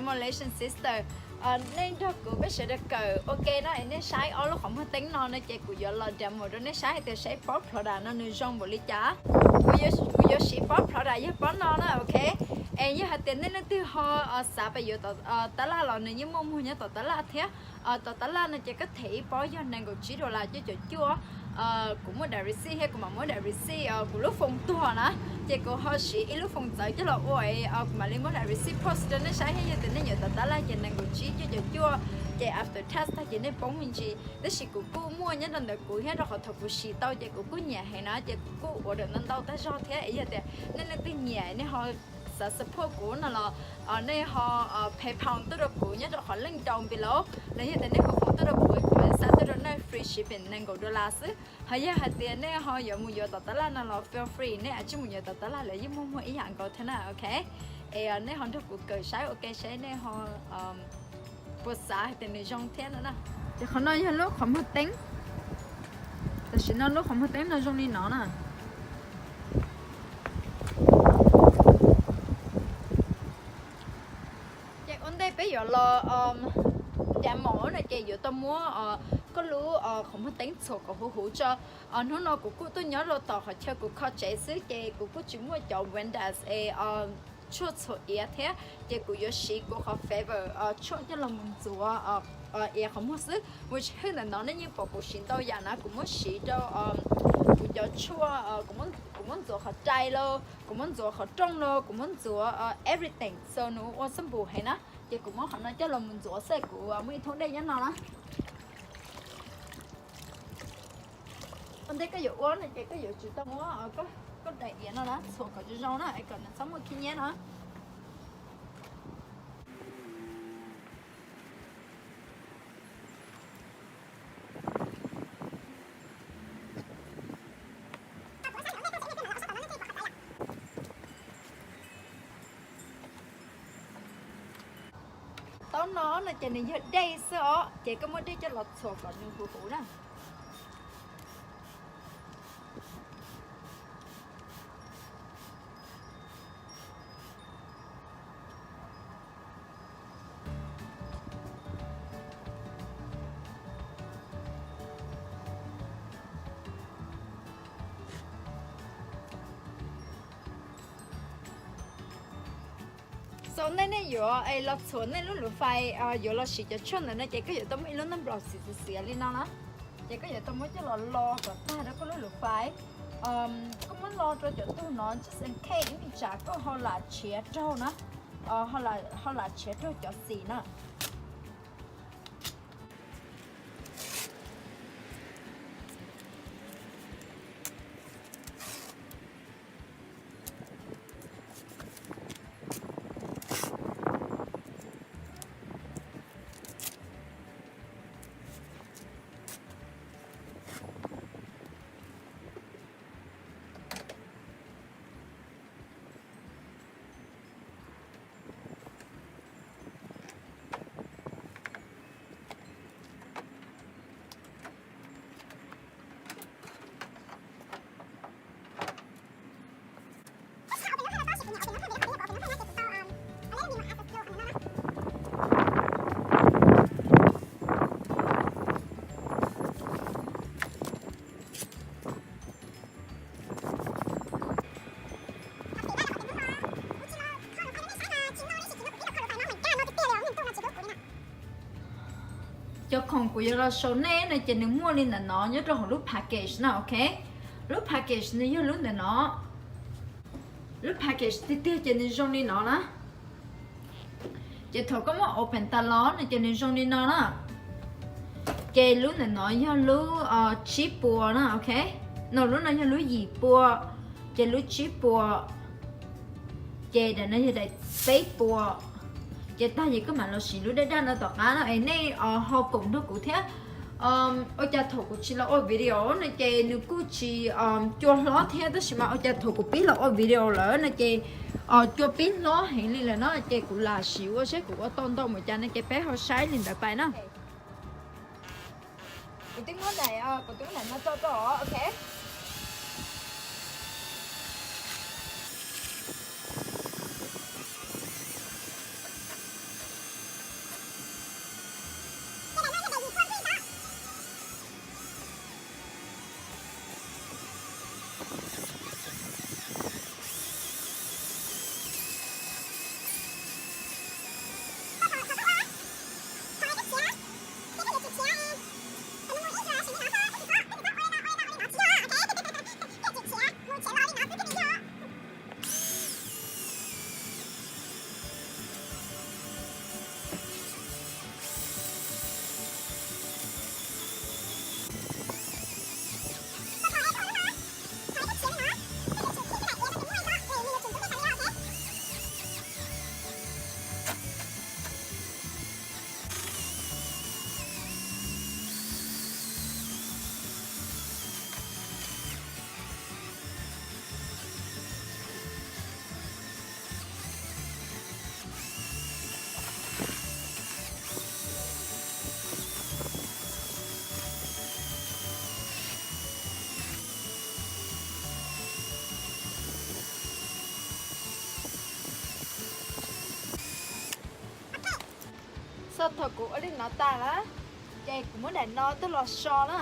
Demolition Sister, nej nrog kuv peb sawv daws kawm ua ke no es nej saib ob lub qhov muag teeb no no ces kuv yuav los demo rau nej saib hais tias saib pob product no nws zoo npaum li cas. Kuv yuav siv pob product yog pob no na, ok. Es yog hais tias nej leej twg ho xav pes yuav tom tab laj los nws yeej muaj muag nyob tom tab laj thiab. Tom tab laj no ces koj them ib pob yog nees nkaum tsib dollar cuaj caum cuaj. Kuv muaj daim receipt thiab kuv mam muab daim receipt kuv lub phone tuag na, ces kuv ho siv ib lub phone txawv coj los ua, kuv mam li muab daim receipt post rau nej saib thiab. Yog tias nej yuav tom tab laj ces nees nkaum tsib cuaj caum cuaj, ces after tax tag ces nej poob me ntsis. Tab sis kuv kuj muaj nyob rau ntawm kuv thiab rau qhov thaum kuv siv tau ces kuv kuj nyiam heev na, ces kuv kuj ua dawm ntau ntau tag zog thiab. Yog tias nej leej twg nyiam nej ho xav support kuv no los nej ho PayPal tuaj rau kuv nyob rau qhov link down below, los yog tias nej hu phone tuaj rau kuv, kuv xa tuaj rau nej free shipping nees nkaum dollar xwb. Ho yog hais tias nej ho yuav mus yuav tom tab laj no los feel free, nej a tsij mus yuav tom tab laj lawv yeej muaj muag ib yam nkaus thiab na, ok. Es nej ho nrog kuv kawm saib ua ke saib nej ho puas xav hais tias nws zoo thiab no na. Ces qhov no yog lub qhov muag teeb. Tam sim no lub qhov muag teeb no zoo li no na. Ces ua ntej peb yuav los demo no ces yuav tau muab koj lub qhov muag teeb txhuam kom huv huv tso. Hnub no kuv kuj tuaj nyob rau tom qhov chaw kuv kho tsev xwb ces kuv kuj tsis muaj cov windows es tshuaj txhuam iav thiab, ces kuv yuav siv kuv qhov Favor tshuaj coj los mus ntxuav iav qhov muag xwb. Mus tsis hwj ntawm no nej yeej pom kuv siv ntau yam na, kuv muab siv rau kuv cov tshuaj, kuv muab ntxuav qhov rais los, kuv muab ntxuav qhov rooj los, kuv muab ntxuav everything, so nws ua simple heev na. Ces kuv muab qhov no coj los mus ntxuav xwb, kuv muaj ib thoob dej nyob no na. Ua ntej koj yuav ua no ces koj yuav tsum tau muab koj daim iav no na txhuam kom zoo zoo na es kom nws txhob muaj khib nyiab no. Taub no no ces nws yog dej xwb os, ces koj muab dej coj los txhuam kom nws huv huv na. So nej, nej yuav los txhuam nej lub luv fais, yuav los siv cov tshuaj ntawd no ces koj yuav tau muaj ib lub naj nplaum xiav xiav li no na. Ces koj yuav tau muab coj los lo kom tag rau koj lub luv fais. Koj muab lo rau cov tug no just in case ib me tsam koj ho lam tshiav raug na, ho lam tshiav raug cov xim na. Cov khoom kuv yuav los show nej no ces nws muaj li ntawm no nyob rau hauv lub package na, ok. Lub package nws yog lub ntawm no. Lub package tiag tiag ces nws zoo li no na. Ces thaum koj muab open tas los no ces nws zoo li no na. Ces lub ntawm no yog lub tsib puas na, ok. No lub no yog lub yim puas, ces lub tsib puas, ces daim no yog daim peb puas. Ces tag ces koj mam los siv lub daj daj no tom qab no es nej ho koom nrog kuv thiab. Ua cas thaum kuv tsis los ua video no ces nws kuj tsis cua hlob thiab, tab sis mas ua cas thaum kuv pib los ua video lawm no ces cua pib hlob heev li lawm no ces kuv lam siv ua seb kuv ua tau ntau npaum cas no ces peb ho saib li ntawd pais na. Kuv twb muab daim, kuv twb muab daim no tso rau, ok. Thaum kuv ua li no tas na, ces kuv muab daim no tuaj los so na.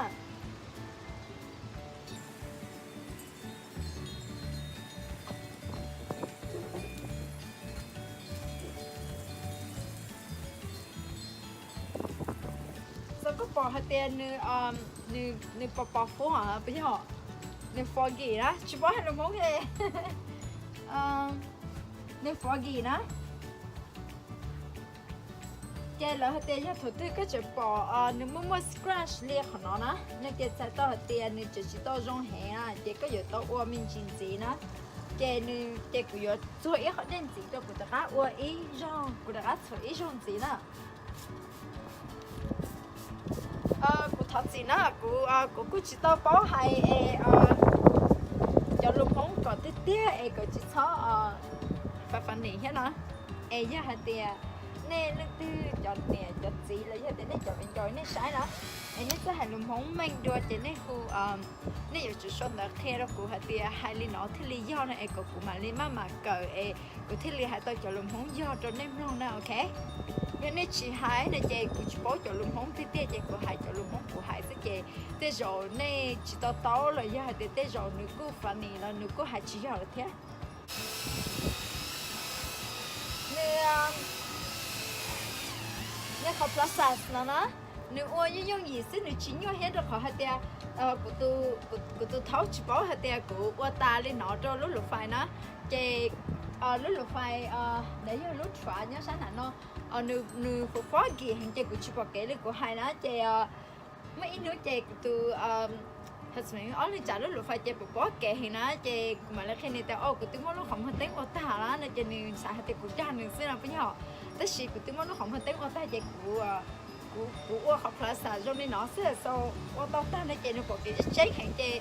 Xav koj pom hais tias nws, nws, nws pos pos fuab puas yog? Nws foggy na, tsis paub hais lus Hmoob li. Nws foggy na. Ces lawv hais tias yog thaum twg koj tseem pom nws muaj muaj scratch li qhov no na, no ces txhais tau hais tias nws tseem tsis tau zoo heev na, ces koj yuav tau ua me ntsis ntxiv na. Ces nws, ces kuv yuav txuag ib qho dej ntxiv rau kuv rov qab ua ib zaug, kuv rov qab txhuam ib zaug ntxiv na. Kuv thov txim na, kuv, kuv kuj tsis tau paub hais es cov lus Hmoob kom tiag tiag es kom tsis txhob funny thiab no. Es yog hais tias nej leej twg cov niam cov txiv los yog tias nej cov viv ncaus nej saib na, es nej txawj hais lus Hmoob meej dua ces nej hu, nej yuav tsum sau ntawv qhia rau kuv hais tias hais li no thiaj li yog no es kom kuv mam li maj mam kawm es kuv thiaj li hais tau cov lus Hmoob yog rau nej mloog na, ok? Yog nej tsis hais no ces kuv tsis paub cov lus Hmoob tiag tiag ces kuv hais cov lus Hmoob kuv hais xwb ces tej zaum nej tsis to taub los yog hais tias tej zaum nws kuj funny los nws kuj hais tsis yog lawm thiab. Nws, nws qhov process no na, nws ua yooj yooj yim xwb, nws tsis nyuaj thiab rau qhov hais tias kuv tus thaub tsis paub hais tias kuv ua tas li no rau lub lus fais na, ces lub lus fais, nws yog lub tshua nyob sab nram no, nws foggy heev ces kuv tsis pom kev li kuv hais na ces muaj ib hnub ces kuv tus, ob leeg tsav lub lus fais ces pom pob kev heev na ces kuv mam li qhia nws tias o kuv twb muab lub qhov muag teeb ua tag na no ces nws xav hais tias kuv dag nws xwb no puas yog? Tab sis kuv twb muab lub qhov muag teeb ua tag ces kuv, kuv ua qhov process zoo li no xwb xav ua tau tag no ces nws pom kev tseeb tseeb heev ces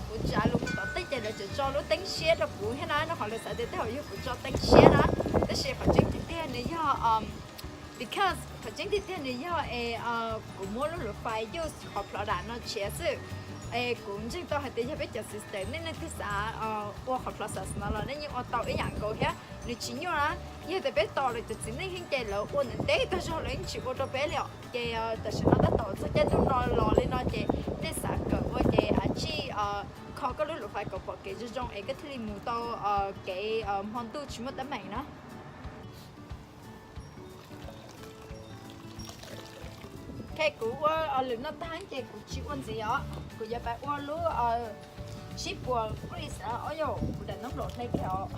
kuv tsav lus mus tom tej ces lawv tseem tso lub teeb siab rau kuv thiab na, rau qhov lawv xav tias tej zaum yog kuv tso teeb siab na. Tab sis qhov tseeb tiag tiag nws yog, because qhov tseeb tiag tiag nws yog es kuv muab lub lus fais use qhov product no tshiav xwb. Es kuv ntseeg tau hais tias yog peb cov sister nej leej twg xav ua qhov process no los nej yeej ua tau ib yam nkaus thiab, nws tsis nyuaj na. Yog tias peb tos lawv cov txiv neej heev ces lawv ua ntev ntev tag zog lawv yeej tsis ua rau peb li os. Ces tam sim no tab tom txog caij ntuj no los li no ces nej xav kawm ua ces tsij kho koj lub lus fais kom pom kev zoo zoo es koj thiaj li mus tau kev hmo ntuj tsis muaj teeb meem na. Ok, kuv ua lwm no tag ces kuv tsis ua ntxiv os, kuv yuav pais ua lub tsib puas grease. Ob yam kuv daim ntaub nplaum hle kiag os.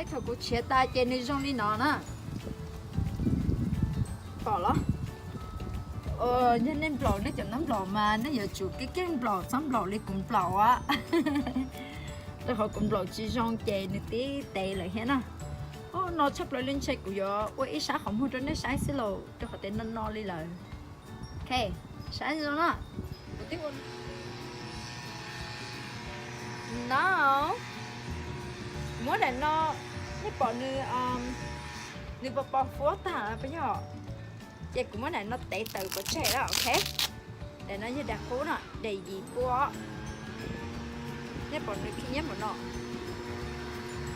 Thaum kuv tshiav tas ces nws zoo li no na. Pom los? Yog nej nplaum nej cov ntaub nplaum mas nej yuav tsum kev kev nplaum txhob nplaum li kuv nplaum a. Rau qhov kuv nplaum tsis zoo ces nws tib tev lawm thiab na. No tshaj plaws li ntshe kuv yuav ua ib sab qhov muag rau nej saib xwb lauj, rau qhov tias no no li lawm. Ok, saib zoo na. Kuv twb ua no, muab daim no, nej pom nws, nws pos pos fuab tag puas yog? Ces kuv muab daim no tev tawm pov tseg na, ok. Daim no yog daim qub na, daim yim pua. Nej pom nws khi nyiab npaum no.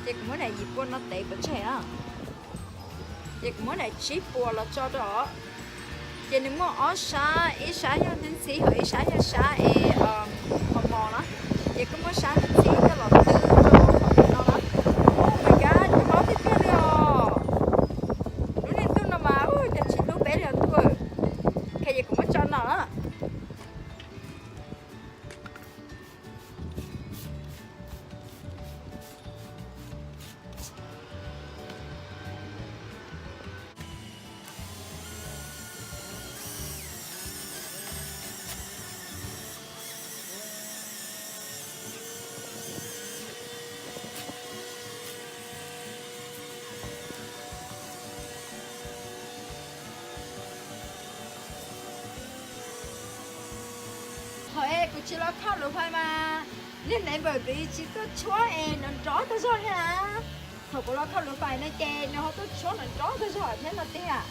Ces kuv muab daim yim pua no tev pov tseg na. Ces kuv muab daim tsib puas los tso rau. Ces nws muaj ob sab, ib sab yog ntxhib ntxhib, ho ib sab yog sab es mos mos na. Ces koj muab sab ntxhib coj los twb rau qhov no na. Oh my god, nws hlob tiag tiag li os. Lub niag ntuj no mas ua cas tsis hlub peb li os ntuj. Ces kuv muab tso no na. Thaum es kuv tsis los khauj lus fais mas niag neighbor kuv tsis tuaj tshuab es nrov nrov tag zog thiab na. Thaum kuv los khauj lus fais no ces nws ho tuaj tshuab nrov nrov tag zog thiab no tiag.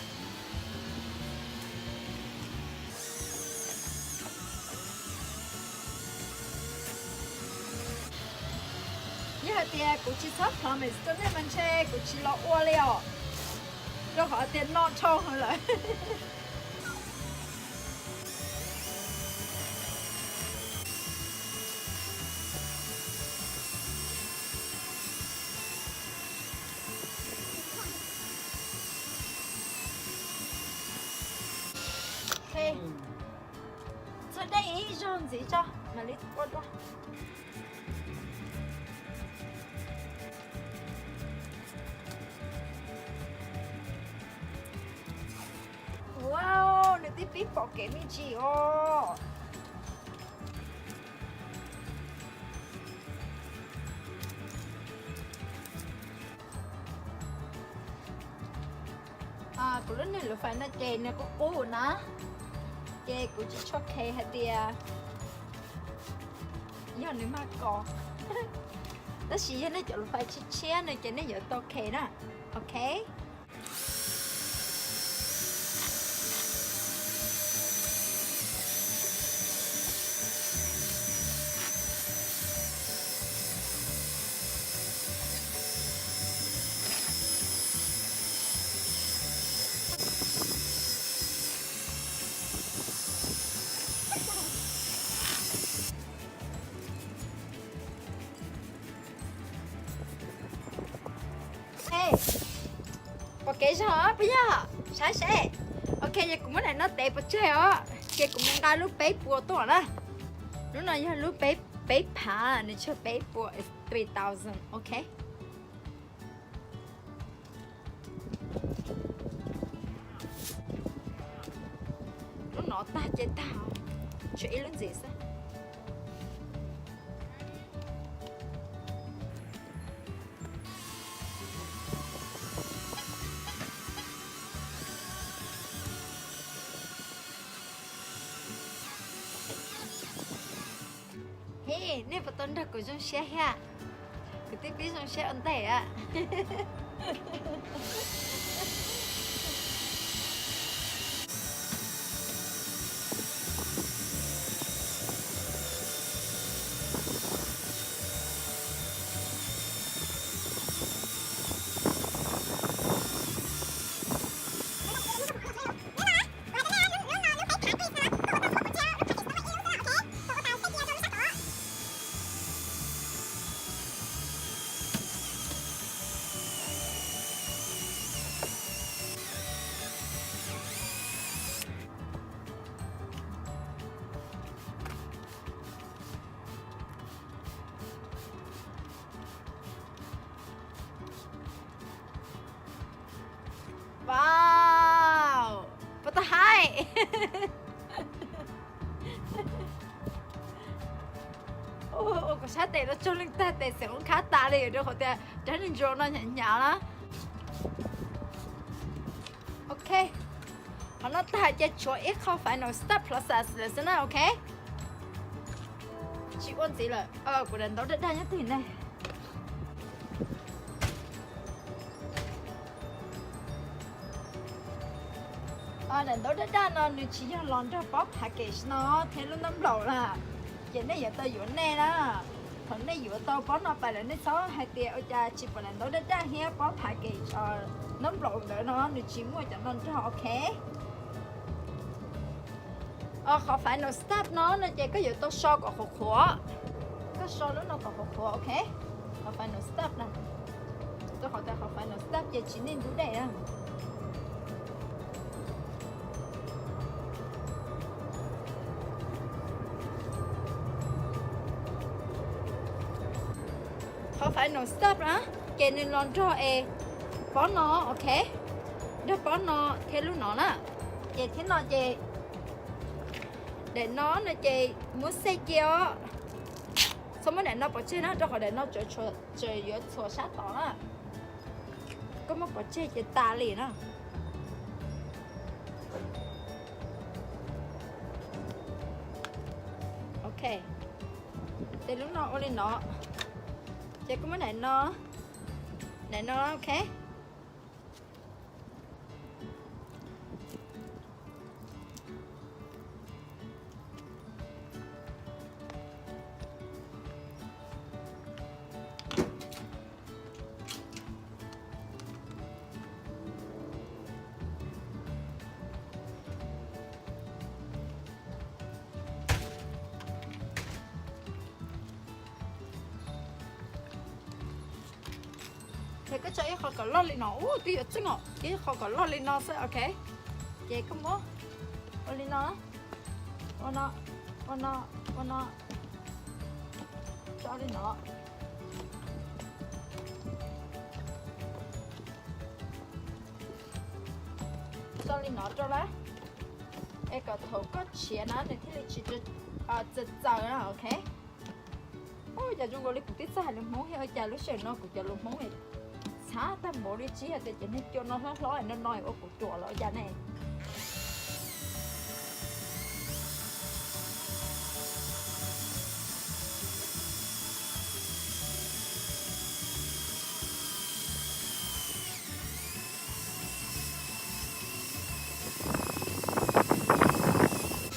Hais tias kuv tsis txhob promise rau nej mas ntshe kuv tsis los ua li os, rau qhov tias no dhau heev lawm. Txog dej ib zaug ntxiv tso mam li ua dua. Wow, nws twb pib pom kev me ntsis os. Kuv lub niag lus fais no ces nws qub qub na, ces kuv tsis tshua khev hais tias yog nws mag kos, tab sis yog nej cov lus fais tshiab tshiab no ces nej yuav tau khev na. Ok. Pom kev zog puas yog? Saib seb. Ok, ces kuv muab daim no tev pov tseg os, ces kuv mus nqa lub peb puas tuaj na. Lub no yog lub peb, peb phav, nws tshuav peb puas, three thousand, ok. Lub no tag ces tag, tshuav ib lub ntxiv xwb. He, nej puas tau nrog kuv zoo siab thiab? Kuv twb pib zoo siab ua ntej a. Wow, puas tau hais? Ua kom sab tes los tsaug leej tag tes xeem ua khab tas li rau qhov tias dab neeg ntsuas no hnyav hnyav na. Ok, qhov no tag ces tshuav ib qho final step process lawm xwb na, ok. Tsis ua ntxiv lawm, kuv daim ntaub daj daj nyob twg ne? Daim ntaub daj daj no nws tsis yog los nrog pob package no thiab lub ntaub nplaum na, ces nej yuav tau yuav nej na. Thaum nej yuav tau pob no pais lawm nej txhob hais tias ua cas tsis pom daim ntaub daj daj thiab pob package ntaub nplaum ntawd no nws tsis muaj cov no nrog, ok. Qhov final step no no ces koj yuav tau so kom qhuav qhuav. Koj so lub no kom qhuav qhuav, ok. Qhov final step na, rau qhov tias qhov final step ces tsis nej ntub dej na. Qhov final step na, ces nws los nrog es pob no, ok. Nrog pob no thiab lub no na. Ces thiab no ces daim no no ces muab xej cia os. Txhob muab daim no pov tseg na, rau qhov daim no tseem yuav txhuam sab tod na. Koj muab pov tseg ces tas li na. Ok, ces lub no ua li no, ces koj muab daim no, daim no, ok. Ces koj tso ib qho kom loj li no, ub twb yuav txeeb os, ib qho kom loj li no xwb, ok. Ces koj muab ua li no, ua no, ua no, ua no, tso li no. Tso li no rau lawm, es kom thaum koj tshiav na nws thiaj li tsis txaws txaws na, ok. Ua cas zoo nkaus li kuv twb txawj hais lus Hmoob thiab, ua cas lub sij hawm no kuv cov lus Hmoob txhav tag npaum li, tsis yog tias cov niag cua no hlob hlob no no ua kuv ruam los ua cas ne.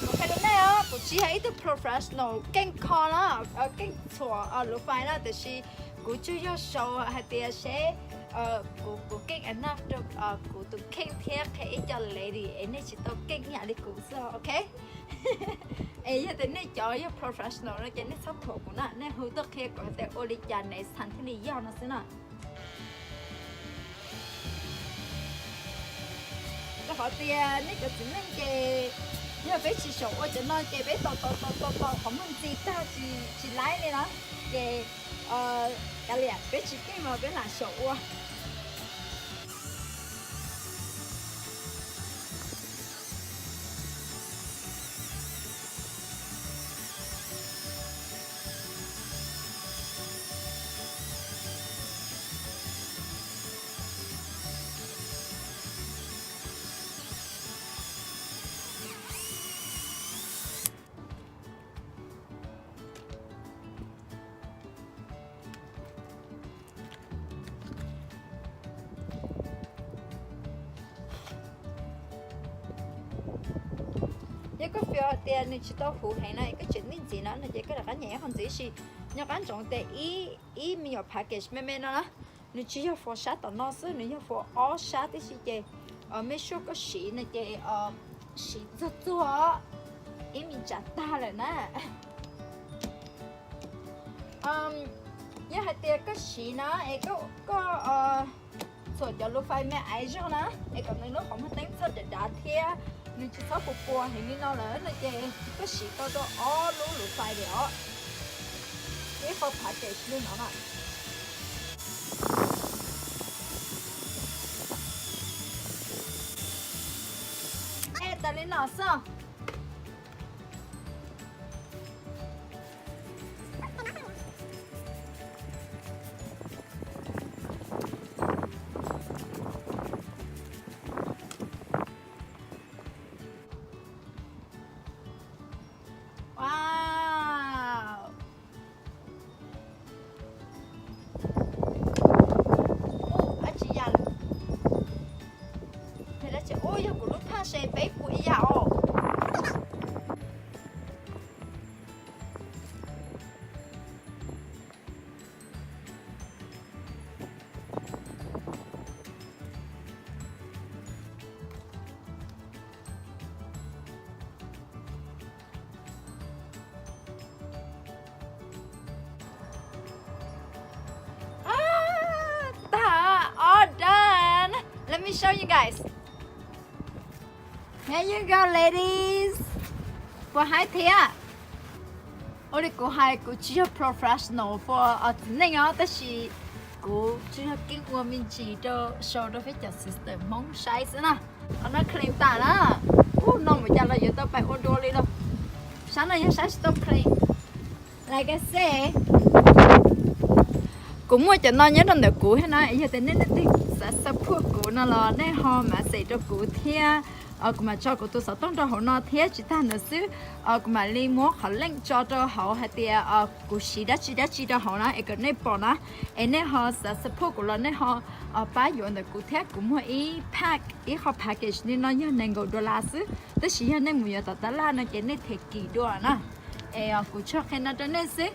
Kuv qhia rau nej os, kuv tsis yog ib tug professional keej kho na, keej txhuam lus fais na, tiam sis kuv tsuas yog sau hais tias seb kuv, kuv keej enough rau kuv tus kheej thiab qhia ib co lady es nej tsis tau keej ib yam li kuv xwb, ok. Es yog tias nej cov yog professional no ces nej txhob thuam kuv na, nej hu tuaj qhia kuv hais tias ua li cas next time thiaj li yog no xwb na. Rau qhov tias nej cov txiv neej ces yog peb tsis xyaum ua cov no ces peb tos tos tos tos tos qhov muag ntxi tag tsis laib li na. Ces kav liam, peb tsis keej mas peb lam xyaum ua. Yog koj feel hais tias nws tsis tau huv heev no es koj tseem nij ntxiv no no ces koj rov qab nyem ib qho ntxiv, tab sis nco qab ntsoov tias ib me nyuam package me me no na, nws tsis yog for sab tom no xwb, nws yog for ob sab tib si ces make sure koj siv no ces siv txuag txuag, ib me tsav tag lawm na. Yog hais tias koj siv na es koj txhuam cov lus fais me aiv zog na, es kom nws lub qhov muag teeb txhob dav dav thiab nws tsis txhob puas puas heev li no lawm no ces koj siv tau rau ob lub lus fais li os. Ib qho package li no na. Es tas li no xwb. Wow. Ub, dab tsi ya lawm? Ub, yog kuv lub phaj se peb puas ib yam os. Ah, tag, all done. Let me show you guys. Here you go, ladies. Puas haib thiab? Ua li kuv hais, kuv tsis yog professional for txiv neej os, tab sis kuv tsis yog keeb ua me ntsis rau, show rau peb cov sister Hmoob saib xwb na. Qhov no clean tas na. Ub, no mus cas los yuav tau pais ua dua li lauj. Sab no yog sab tsis tau clean. Like I say, kuv muaj cov no nyob rau ntawm kuv thiab na, yog tias nej leej twg xav support kuv no los nej ho message rau kuv thiab, kuv mam tso kuv tus xov tooj rau hauv no thiab. Tsis tag ntawd xwb, kuv mam li muab qhov link tso rau hauv hais tias kuv siv dab tsi dab tsi rau hauv na es kom nej pom na. Es nej ho xav support kuv los nej ho pab yuav ntawm kuv thiab. Kuv muag ib pack, ib qho package li no yog nees nkaum dollar xwb, tab sis yog nej mus yuav tom tab laj no ces nej them kim dua na. Es kuv tso qhia no rau nej xwb.